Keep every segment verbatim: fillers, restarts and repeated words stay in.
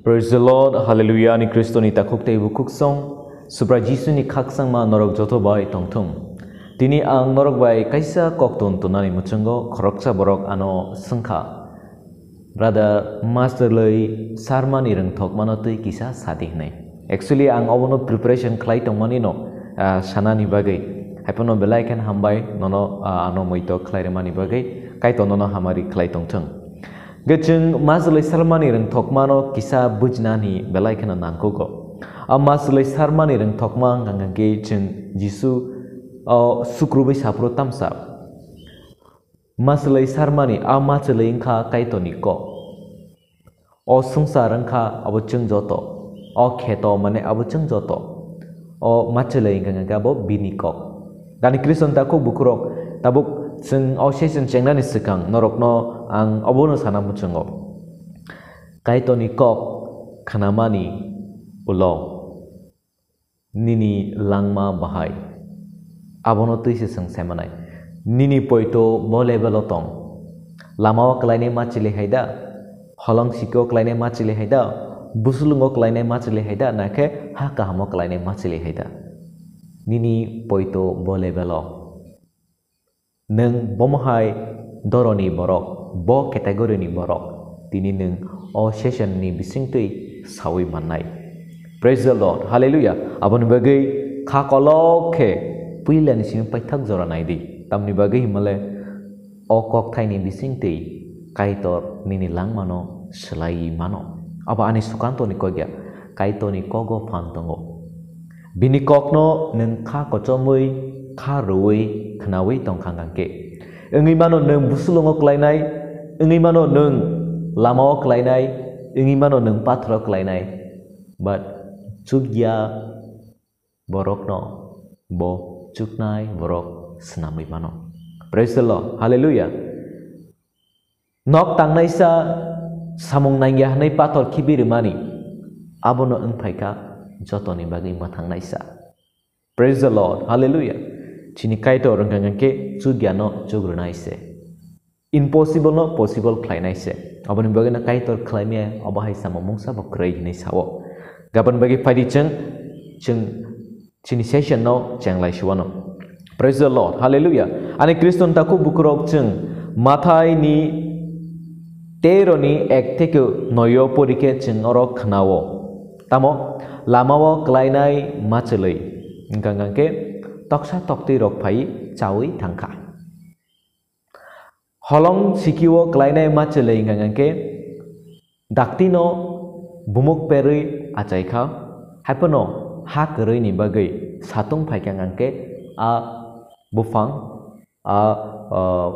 Praise the Lord, Hallelujah, ani Khristo ni takhuk tei bukhuk song, Subra Jisu ni khakchangma norok joto bai tongthung. Tini ang norok bai kaisa kok tun tunani muchungo khoroksa borok ano swngkha, "Brother, Master loi sarmani rwngthokmano twi kisa sadi," hwnwi. Actually, ang obono preparation khlai tongmani no, ah, sanani bagwi. Haiphano belai khen hambai nono, ah, ano muitok khlai rwmani bagwi. Kaitor nono hamari khlai tongthung. Hwnkhe chwng Master loi sarmani rwngthokmano kisa bujinani belai kheno nangkukgo. A Master loi sarmani rwngthokma hwnkha hwnkhe chwng Jisu o sukrubwi saphuru tamsa. Master loi sarmani a Master loi wngkha Kaitorni kok. O swngchar wngkha abo chwng joto. O kheto mane abo chwng joto. O Master loi hwnkha hwnkhe abo bini kok. Ani Khristo ni takhuk bukhurok, tabuk chwng o session chengnani swkang norokno ang obono sana muchungo. Kaitorni kok khnamani ulo nini langma bahai? Abono twi se chwng sai manai. Nini poito bo level o tong? Lama o kwlainai ma chili hai da? Holong siki o kwlainai ma chili hai da? Busulung o kwlainai ma chili hai da? Na khe ha kaham o kwlainai ma chili hai da? Nini poito bo level o. Nwng bomo hai doroni borok, bo category ni borok, tini nwng o session ni bisingtwi saui mannai. Praise the Lord, Hallelujah. Aboni bagwi kha kolok khe puila ni simi paithak jora nai di. Tamni bagwi himale o kokthai ni bisingtwi Kaitor nini langmano swlaiwi mano. Abo ani Sukanto ni kok ya, Kaitor ni kogo phan tongo. Bini kokno nwng kha kochomwi, kha rwui, khnaui tongkha hwnkhe, wngwi mano nwng busulungo kwlainai, wngwi mano nwng lamao kwlainai, wngwi mano nwng pathoro kwlainai. But chukya borokno bo chuknai borok swnamwi mano. Praise the Lord. Hallelujah. Nok tangnaisa samung nangya hwnwi pathor khibi rwmani, abono wng phaikha jotoni bagwi mwthangnaisa. Praise the Lord, Hallelujah. Chini Kaitor wngkha hwnkhe chukyano chukrwnai se, impossible no possible khlainai se. Aboni bagwino Kaitor khlaimaya obo hai samung mungsa bo kwrwi hinwi sao. Gabon bagwi phaidi chwng, chwng chini session no chenglai suwano. Praise the Lord. Hallelujah. Ani Khristo ni takhuk bukhurok chwng Mathai ni tero ni ek theke noi o pori khe chwng oro khnao. Tamo lama o kwlainai ma chwlwi. Wngkha hwnkhe toksa toktwi rok phai chaui thangkha. Holong siki o kwlainai ma chwlwi wngkha hwnkhe, daktino bumuk perwi achaikha, haiphano ha kwrwini bagwi satung phaikha hwnkhe a buphang a, ah,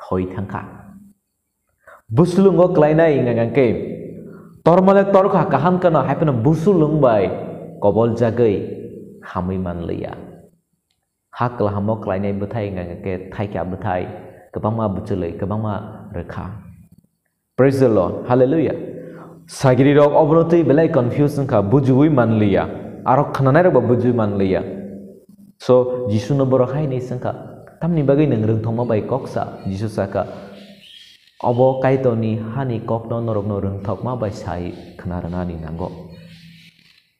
thoi thangkha. Busulungo kwlainai wngkha hwnkhe, tormale torkha kaham kheno, haiphano busulung bai koboljagwi hamwi manliya. Ha kwlahamo kwlainai bwthai wngkha hwnkhe thaikha bwthai, kwbangma bwchwlwi, kwbangma rwkha. Praise the Lord. Hallelujah. Sagiri rok obono twi belai confuse wngkha, bujiwi manliya. Aro khnanai rok bo bujiwi manliya. So, Jisu no borok hai hinwi swngkha, "Tamni bagwi nwng rwngthoma bai kok sa?" Jisu sakha, "Obo Kaitorni hani kokno norokno rwngthokma bai sai khna rwnani nango."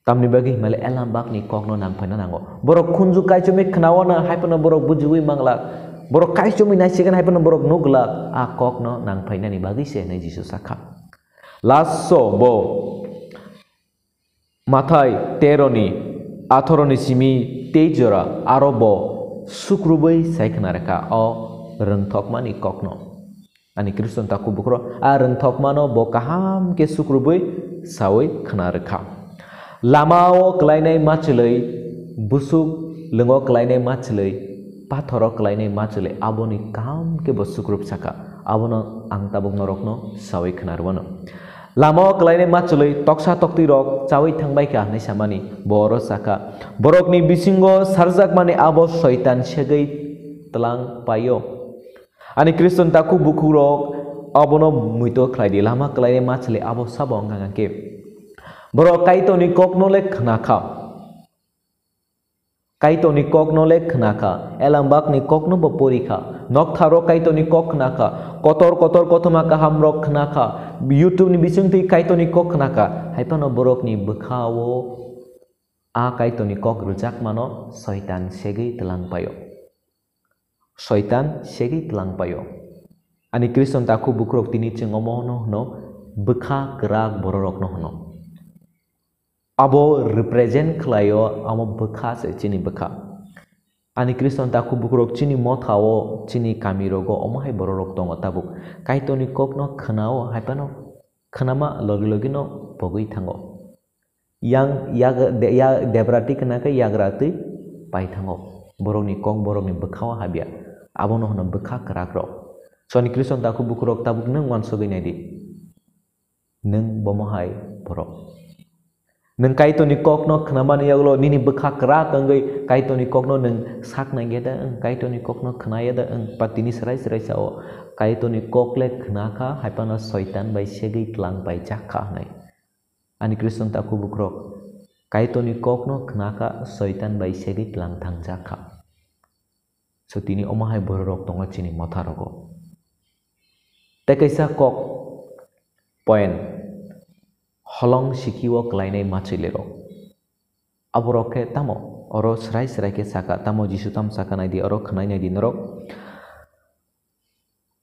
Tamni bagwi himale Elambakni kokno nangphaina nango. Borok khunju kaichomwi khnawana, haiphano borok bujiwi manglak. Borok kaichomwi naisigwn, haiphano borok nuglak. A kokno nangphainani bagwi se hwnwi Jisu sakha. Last o bo Mathai tero ni atharo ni simi tei jora aro bo sukrubwi sai khna rwkha o rwngthokmani kokno. Ani Khristo ni takhuk bukhurok a rwngthokmano bo kaham khe sukrubwi saui khna rwkha. Lama o kwlainai ma chwlwi, busuk lwngo kwlainai ma chwlwi, pathoro kwlainai ma chwlwi, aboni kaham khe bo sukrub sakha. Abono ang tabuk norokno saui khna rwano. Lama o kwlainai ma chwlwi, toksa toktwi rok chaui thangbai kha hwnwi samani bo oro sakha. Borokni bisingo sarjakmani abo soitan segwi tlang paio. Ani Khristo ni takhuk bukhuk rok abono muito khlai di, lama kwlainai ma chwlwi abo sabo wngkha hwnkhe, borok Kaitorni kokno le khna kha, Kaitorni kokno le khna kha, Elambakni kokno bo pori kha, Noktharo Kaitorni kok khna kha, kotor kotor kothoma kahamrok khna kha, YouTube ni bisingtwi Kaitorni kok khna kha, hai phano borokni bwkhao a Kaitorni kok rwjakmano Soitan segwi tlang paio. Soitan segwi tlang paio. Ani Khriston takhuk bukhurok tini chwng omono hwno bwkha kwrak bororokno hwno. Abo represent khlaio, amo bwkha se chini bwkha. Ani Khriston takhuk bukhurok chini mothao, chini kamirogo omo hai bororok tongo tabuk. Kaitorni kokno khwnao hai phano khwnama logi logino pogwi thango. Yang yag-, de-, ya-, debrati khna khe yagra twi pai thango. Borokni kok borokni bwkhao habya. Abono hwno bwkha kwrakrok. Soni Khriston takhuk bukhurok tabuk nwng uansugwi naidi. Nwng bomo hai borok. Nwng Kaitorni kokno khnamani yagulo nini bwkha kwrak wngwi Kaitorni kokno nwng sak nangya da wng, Kaitorni kokno khnaya da wng, pa tini srai srai sao, Kaitorni kok le khna kha, hai phano Soitan bai segwi tlang pai jak kha hwnwi. Ani Khriston takhuk bukhurok, Kaitorni kokno khna kha, Soitan bai segwi tlang thang jak kha. So tini omo hai bororok tongo chini motha rogo. Tei kaisa kok point, holong sikio kwlainai machwilirok. Aborok khe tamo oro srai srai khe saka, tamo Jisu tamo saka naidi, oro khwnai naidi norok.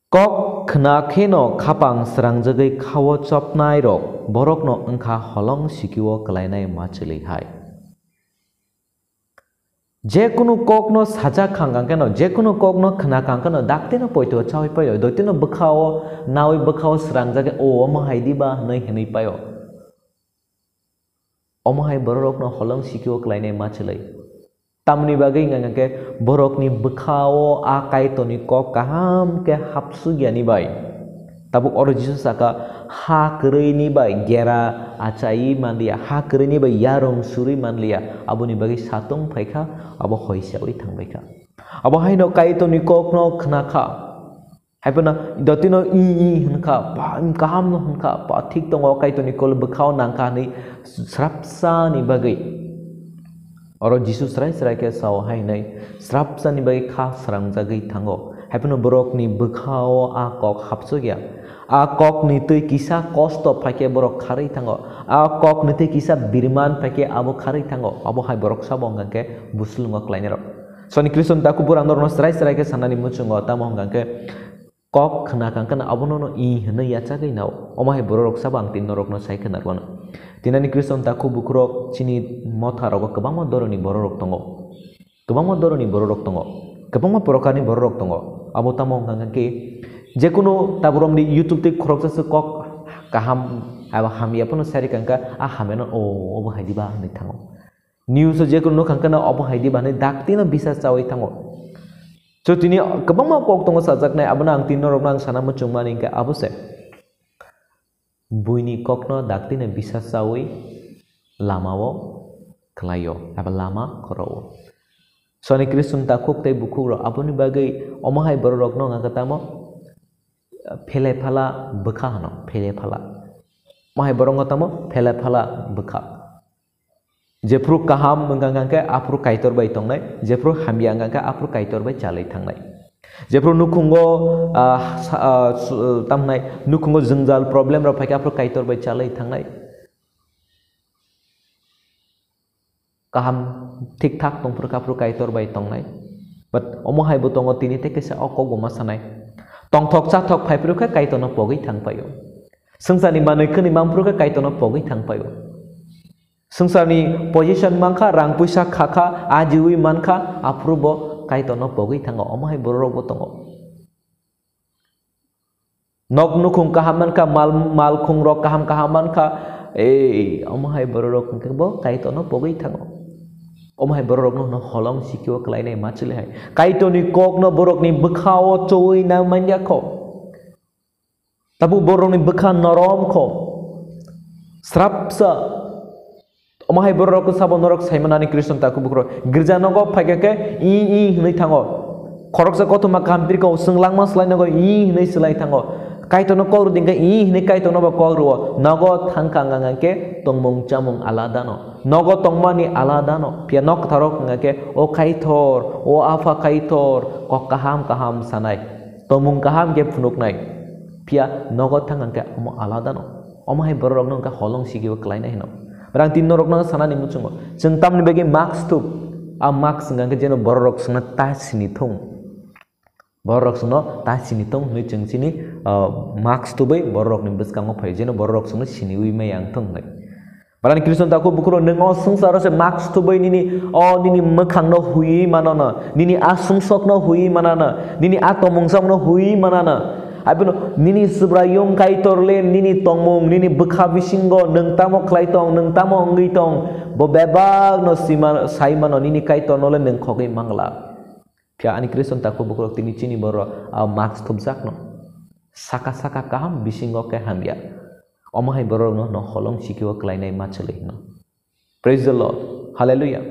Kok khna kheno khapang srangjagwi khao chopnairok borokno wngkha holong sikio kwlainai machwlwi hai. Jekunu kokno sajak khang kang kheno, jekunu kokno khna kang kheno, daktino poito chawi paio, doitino bwkhao nawi bwkhao srangjagwi, o omo hai diba hwnwi hwnwi paio. Omo hai bororokno holong sikio kwlainai machwlwi. Tamni bagwi hwnka khe borokni bwkhao a Kaitorni kok kaham khe hapsukyani bai. Tabuk oro Jisu saka, ha kwrwini bai gera achaiwi manliya, ha kwrwini bai yarung surwi manliya, aboni bagwi satung phaikha, abo hoisawi thangbaikha. Abo haino Kaitorni kokno khna kha. Hai phano dotino i i hwn kha, ba, kaham no hwn kha, ba, thik tongo, Kaitorni kol bwkhao nang kha hwnwi srapsani bagwi. Oro Jisu srai srai khe sao hai hwnwi, srapsani bagwi kha srangjagwi thango. Hai phano borokni bwkhao a kok hapsukya. A kokni twi kisa kosto phaikhe borok kharwi thango. A kokni twi kisa birman phaikhe abo kharwi thango. Abo hai borok sabo hwnka khe buslungo klainai rok. Soni Khriston takhuk bukhurok norokno srai srai khe sanani muchungo, tamo hwnka khe kok khna kang kheno abono no i hwnwi yachagwi nao. Omo hai bororok sabo ang tini norokno sai khna rwano. Tinani Khriston takhuk bukhurok chini motha rogo kwbangma doroni bororok tongo. Kwbangma doroni bororok tongo. Kwbangma prokarni bororok tongo. Abo tamo hwnka khe jekunu taboromni YouTube tei khoroksa se kok kaham abo hamya phano sai rwkha kha, a hamyano o obo hai diba hwnwi thango. News o jekunu nukha khe no obo hai diba hwnwi daktino bisas chawi thango. So tini kwbangma kok tongo sajaknai, abono ang tini norokno ang sana muchungmani hwnkhe abo se. Buini kokno daktino bisas chawi lamao khlaio, eba lama khoro-o. Soni Khriston takhuk tei bukhukrok aboni bagwi omo hai bororokno wngkha khe tamo phele phala bwkha hwno, phele phala. Omo hai borokno tamo phele phala bwkha. Jephru kaham wngkha khe aphru Kaitor bai tongnai, jephru hamya wngkha khe aphru Kaitor bai chalwi thangnai. Jephru nukhungo, ah, sa-, ah, su-, tamhnai nukhungo jwngjal problem rok phaikhe aphru Kaitor bai chalwi thangnai. Kaham thik thak tongphru khe aphru Kaitor bai tongnai. But omo hai bo tongo tini tei kaisa o kok bo ma sanai. Tongthok chathok phaiphru khe Kaitorno pogwi thang paio. Swngcharni manwi khwnwi manphru khe Kaitorno pogwi thang paio. Swngcharni position mankha, rang puisa khakha, ajiwi mankha, aphuru bo Kaitorno pogwi thango. Omo hai bororok bo tongo. Nok nukhung kaham mankha, mal, mal khungrok kaham kaham mankha. Ei, omo hai bororok hwnkhe bo Kaitorno pogwi thango. Omo hai bororokno hwno holong sikio kwlainai machwlwi hai. Kaitorni kokno borokni bwkhao chowi nang manya kho. Tabuk borokni bwkha norom kho. Srapsa. Omo hai bororok sabo norok saimanani Khriston takhuk bukhurok. Girja nogo phaikha khe i i hwnwi thango. Khoroksa kothoma kaham pirkao swng langma swlai nogo i hwnwi swlai thango. Kaitorno kok rwdi hwnkhe i hwnwi Kaitorno bo kok rwo. Nogo thangkha hwnkha hwnkhe tongmung chamung alada no. Nogo tongmani alada no. Phiya nok kwtharok wngkha khe, "O Kaitor, o Apha Kaitor," kok kaham kaham sanai, tomung kaham khe phunuknai. Phiya nogo thang hwnkhe omo alada no. Omo hai bororokno hwnkhe holong sigi o klainai hino. Rang tin norokno sanani muchungo. Chwng tamni bagwi mask thup. A mask wngkha khe jeno bororok chwngno ta sini thung. Bororok chwngno ta sini thung hwnwi chwng chini, ah, mask thubwi bororokni bwskango phai. Jeno bororok chwngno siniwi maya wng thung hwnwi. Barani Khristo takhuk bukhuk rok, nwng o swngcharo se mask thubwi nini, o nini mwkhangno huiwi manano, nini a sumsokno huiwi manano, nini a tomungsokno huiwi manano. Abono nini Subraiyung Kaitor le nini tongmung, nini bwkha bisingo nwng tamo khlai tong, nwng tamo wngwi tong, bo bebakno sima-, sai mano, nini Kaitorno le nwng khogwi mangla. Phiya ani Khristo takhuk bukhuk rok tini chini borok a mask thupjakno. Saka saka kaham, bisingo khe hamya. Omo hai borokno no holong sikio klainai ma chwlwi hino. Praise the Lord. Hallelujah.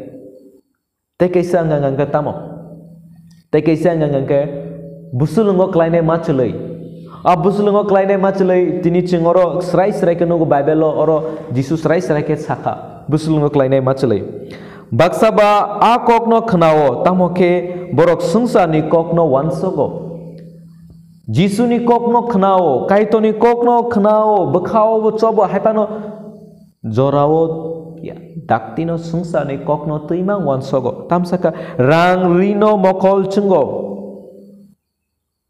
Tei kaisa wngkha hwnkhe tamo? Tei kaisa wngkha hwnkhe busulungo klainai ma chwlwi. A busulungo klainai ma chwlwi tini chwng oro srai srai khe nugo Bible-o, oro Jisu srai srai khe sakha, busulungo klainai ma chwlwi. Baksa ba a kokno khwnao, tamo khe borok swngcharni kokno uansogo. Jisuni kokno khwnao, Kaitorni kokno khwnao, bwkhao bo chobo, hai phano jorao daktino swngcharni kokno twima uansogo. Tamsaka rang rino mokol chwngo.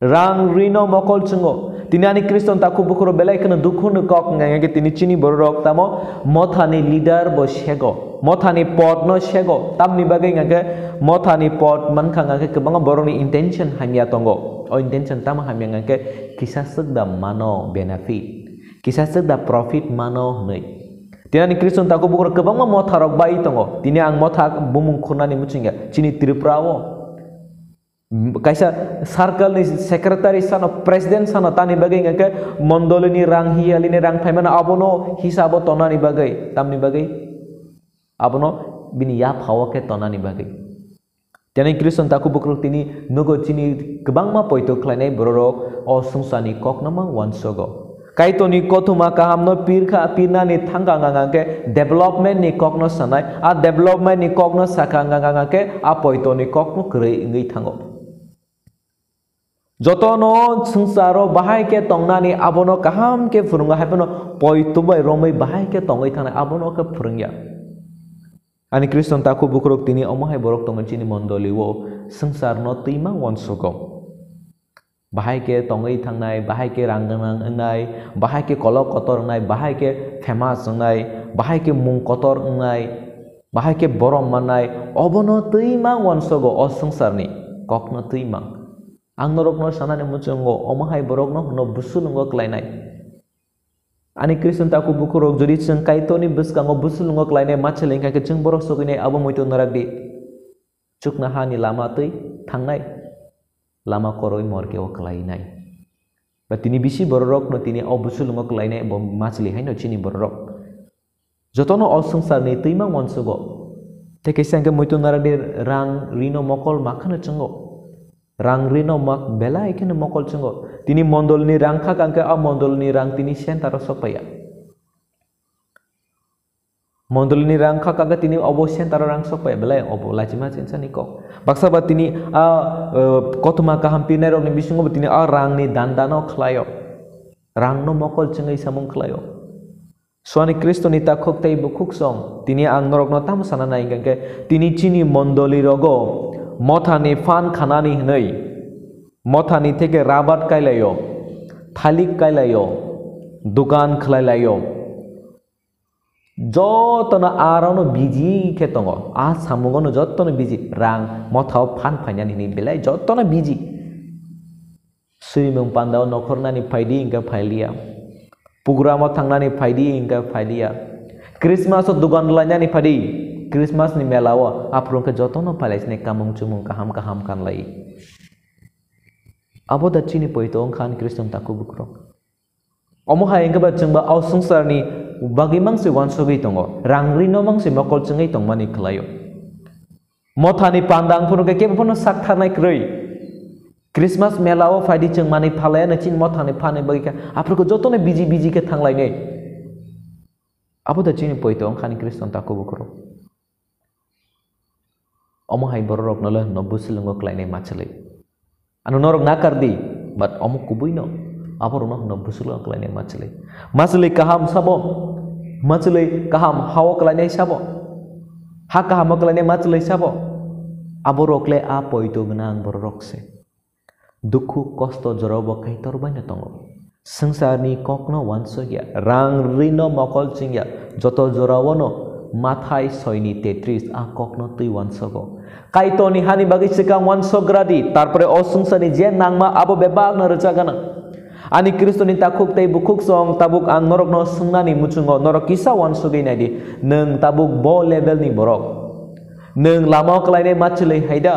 Rang rino mokol chwngo. Tini ani Khristo takhuk bukhuk rok belai kheno dukhu ni kok wngkha khe tini chini borok rok tamo mothani leader bo sego. Mothani pod no sego. Tamni bagwi hwnkha khe mothani pod mankha hwnkha khe kwbangma borokni intention hamya tongo. O intention tamo hamya hwnkha khe kisa swk da mano benefit. Kisa swk da profit mano hwnwi. Tini ani Khristo takhuk bukhuk rok kwbangma motha rok bai tongo. Tini ang motha bumung khunani muchungya. Chini Tripura o. Kaisa circle ni secretary sano, president sano, tani bagwi hwnkha khe mondoli ni rang, hiyali ni rang phaimano abono hisabo tonani bagwi, tamni bagwi abono bini yaphao khe tonani bagwi. Tini Khristo takhuk bukhuk rok tini nugo chini kwbangma poito khlainai borok rok o swngcharni kokno mang uansogo. Kaitorni kothoma kahamno pirkha, pirnani thangkha hwnkha khe development ni kokno sanai, a development ni kokno sakha hwnkha khe a poitoni kokno kwrwi wngwi thango. Jotono swngcharo bahai khe tongnani abono kaham khe phwrwngo, hai phano poito bai romwi bahai khe tongwi thangnai abono khe phwrwngya. Ani Khristo takhuk bukhuk rok tini omo hai borok tongo chini mondoli o, swngcharno twima uansugo. Bahai khe tongwi thangnai, bahai khe rang gwnang wngnai, bahai khe kolok kotor wngnai, bahai khe famous wngnai, bahai khe mung kotor wngnai, bahai khe borom mannai, obono twi mang uansogo o swngcharni kokno twi mang. Ang norokno sanani muchungo, omo hai borokno hwno busulungo klainai. Ani Khristo takhuk bukhuk rok, jodi chwng Kaitorni bwskango busulungo klainai ma chwlwi kha khe, chwng borok sogwinai abo muitu narak di. Chuknohani lama twi thangnai, lama koroi morke o klainai. Ba tini bisi bororokno tini o busulungo klainai bo machwlwi haino chini bororok. Jotono o swngcharni twima uansugo. Tei kaisa hwnkhe muitu narani rang rino mokol makhano chwngo. Rang rino mak belai kheno mokol chwngo. Tini mondolni rang khak hwnkhe o mondolni rang tini center o sokpaiya. Mondolini rang kha kha khe tini obo center o rang sok pai belai obo lachima chinsani kok. Baksa ba tini a, eh, kothoma kaham pirnai rokni bisingo bo tini a rangni dan dano khlaio. Rangno mokol chwngwi samung khlaio. Swani Khristoni takhuk tei bukhuk song tini ang norokno tamo sana nai hwnkhe tini chini mondoli rogo mothani phan khanani hwnwi mothani theke rabat kailaio, thalik kailaio, dukan khlailaio. Jotono arono biji khe tongo. A samungono jotono biji. Rang mothao phan phainani hinwi belai jotono biji. Swimung pandao nokhornani phaidi hwnkhe phailiya. Programo thangnani phaidi hwnkhe phailiya. Christmaso dugan lainani phaidi. Christmasni melao aphuru hwnkhe jotono phailaisinai kamung chumung kaham kaham kanlai. Abo da chini poito wngkha ani Khristo takhuk bukhuk rok. Omo hai wngkhe ba chwng ba o swngcharni bagwi mangsi uansugwi tongo, rang rino mangsi mokol chwngwi tongmani khlaio. Mothani panda wngphuru khe kebo phano sak tharnai kwrwi. Christmas mela o phaidi chwng manwi phalaya na chini mothani phanwi bagwi khe aphuru khe jotono biji biji khe thanglainai. Abo da chini poito wngkha ani Khristan takhuk bukhurok. Omo hai bororokno le hwno bwswlwngo klainai machwlwi. Ano norok nakar di, but omo kubuino aborokno hwno bwswlwngo klainai machwlwi. Machwlwi kaham sabo, machwlwi kaham hao klainai sabo, ha kahamo klainai machwlwi sabo, aborok le a poito gwnang bororok se. Dukhu kosto jorao bo Kaitor baino tongo. Swngcharni kokno uansukya, rang rino mokol chingya, joto jorao no Mathai soini tetris a kokno twi uansugo. Kaitorni hani bagwi swkang uansukgra di, tarpore o swngcharni je nangma abo bebakno rwchapgana. Ani Khristoni takhuk tei bukhuk song tabuk ang norokno swngnani muchungo norok kisa uansugwi nai di, nwng tabuk bo levelni borok? Nwng lamao klainai machwlwi hai da?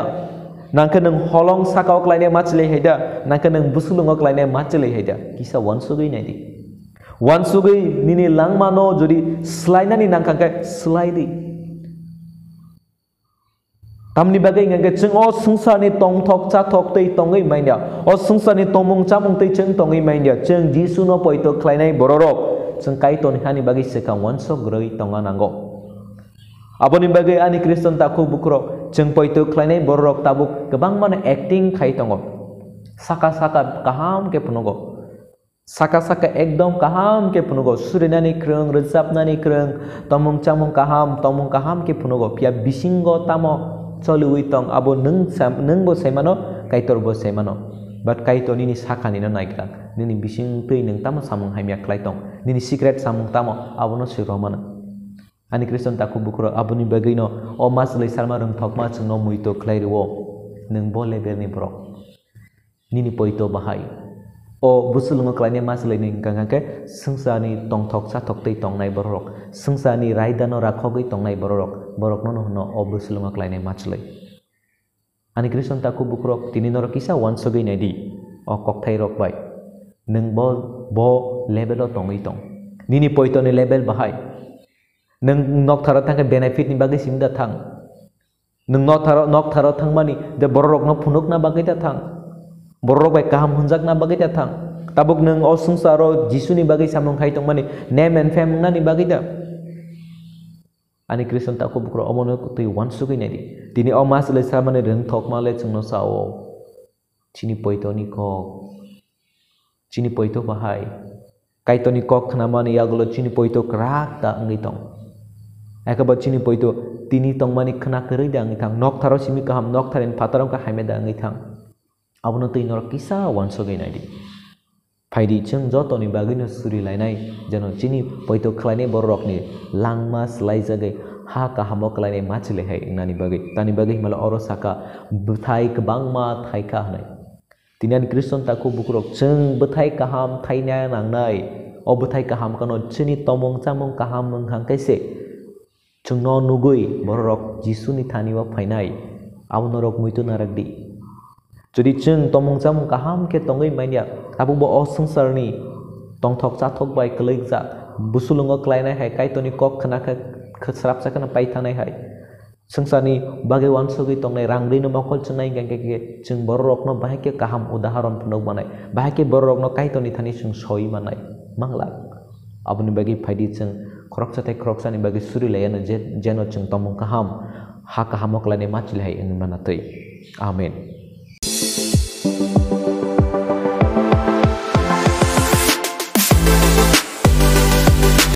Nangkhe nwng holong sakao klainai machwlwi hai da? Nangkhe nwng bwswlwngo klainai machwlwi hai da? Kisa uansugwi nai di. Uansugwi nini langmano jodi swlainani nangkha khe swlai di. Tamni bagwi hwnkha khe chwng o swngcharni tongthok chathok tei tongwi manya, o swngcharni tongmung chamung tei chwng tongwi manya, chwng Jisuno poito khlainai bororok chwng Kaitorni hani bagwi swkang uansuk rwui tongna nango. Aboni bagwi ani Khristan takhuk bukhurok, chwng poito khlainai bororok tabuk kwbangmano acting khai tongo. Saka saka kaham khe phunugo. Saka saka ekdom kaham khe phunugo. Surinani kwrwng, rwchapnani kwrwng, tongmung chamung kaham, tongmung kaham khe phunugo. Phiya bisingo tamo choliui tong, abo nwng sam-, nwngbo saimano, Kaitorbo saimano. But Kaitor nini sakhanino naikha. Nini bising twi nwng tamo samung hamya khlai tong. Nini secret samung tamo, abono se romano. Ani Khristan takhuk bukhurok, aboni bagwino o machwlwi sarma rwngthokma chwngno muito khlai rwo. Nwng bo levelni borok. Nini poito bahai. O bwswlwngo klainai machwlwini hwnkha khe swngcharni tongthok chathok tei tongnai bororok. Swngcharni raidano rakhogwi tongnai bororok. Borokno no hwno o bwswlwngo klainai machwlwi. Ani Khristan takhuk bukhurok, tini norok kisa uansugwi nai di, o kokthairok bai. Nwng bo, bo level o tongwi tong. Nini poitoni level bahai. Nwng noktharo thangkhe benefit ni bagwi simi da thang. Nwng noktharo, noktharo thangmani de bororokno phunukna bagwi da thang. Bororok bai kaham hwnjakna bagwi da thang. Tabuk nwng o swngcharo Jisuni bagwi samung khai tongmani name and fame wngnani bagwi da. Ani Khristan takhuk bukhurok, omono twi uansugwi nai di. Tini o machwlwi sarmani rwngthokma le chwngno sao. Chini poitoni kok, chini poito bahai. Kaitorni kok khnamani yagulo chini poito kwrak da wngwi tong. Ekaba chini poito tini tongmani khna kwrwi da wngwi thang. Noktharo simi kaham, noktharni phataro wngkha hamya da wngwi thang. Abono twi norok kisa uansugwi nai di. Phai di, chwng jotoni bagwino suri lainai, jeno chini poito khlainai bororokni langma swlaijagwi ha kahamo klainai machwlwi hai wngnani bagwi. Tani bagwi himala oro saka, bwthai kwbangma thaikha hwnwi. Tini ani Khristan takhuk bukhurok, chwng bwthai kaham thaina nangnai. O bwthai kaham kano chini tomung chamung kaham wng hang khe se. Chwngno nugwi bororok Jisuni thani-o phainai, abo norok muitu narak di. Jodi chwng tomung chamung kaham khe tongwi manya, tabukbo o swngcharni tongthok chathok bai kwlwijak, bwswlwngo klainai hai, Kaitorni kok khna khe, khe srapsa kheno paithanai hai, swngcharni bagwi uansugwi tongnai, rang rino mokol chwngnai hwnkhe khe chwng bororokno bahai khe kaham udaharon phunuk manai, bahai khe bororokno Kaitorni thani chwng soi manai, manglak. Aboni bagwi phaidi chwng khoroksa tei khoroksani bagwi suri laiya no je, jeno chwng tomung kaham, ha kahamo klainai machwlwi hai wngwi manna twi. Amen.